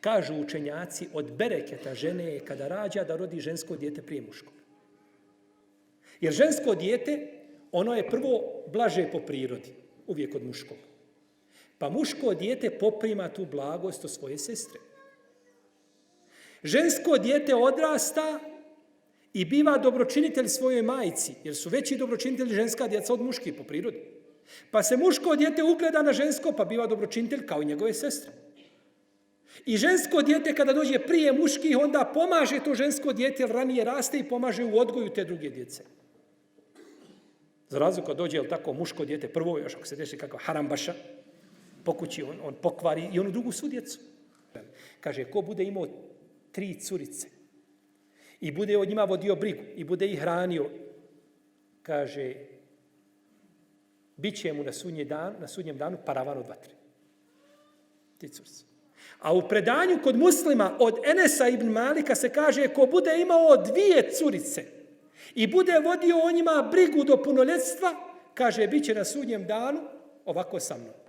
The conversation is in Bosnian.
Kažu učenjaci, od bereketa žene je kada rađa da rodi žensko dijete prije muškog. Jer žensko dijete, ono je prvo blaže po prirodi, uvijek od muškog. Pa muško dijete poprima tu blagost od svoje sestre. Žensko dijete odrasta i biva dobročinitelj svojoj majci, jer su veći dobročinitelji ženska djeca od muških po prirodi. Pa se muško dijete ugleda na žensko, pa biva dobročinitelj kao i njegove sestre. I žensko dijete kada dođe prije muških, onda pomaže to žensko dijete, jer ranije raste i pomaže u odgoju te druge djece. Za razliku kad dođe, tako, muško dijete prvo, još ako se desi kakav harambaša, po kući on pokvari i onu drugu svu djecu. Kaže, ko bude imao 3 curice i bude od njima vodio brigu i bude ih hranio, kaže, bit će mu na sudnjem danu paravan od vatre. 3 curice. A u predanju kod Muslima od Enesa ibn Malika se kaže, ko bude imao 2 curice i bude vodio o njima brigu do punoljetstva, kaže, bit će na sudnjem danu ovako sa mnom.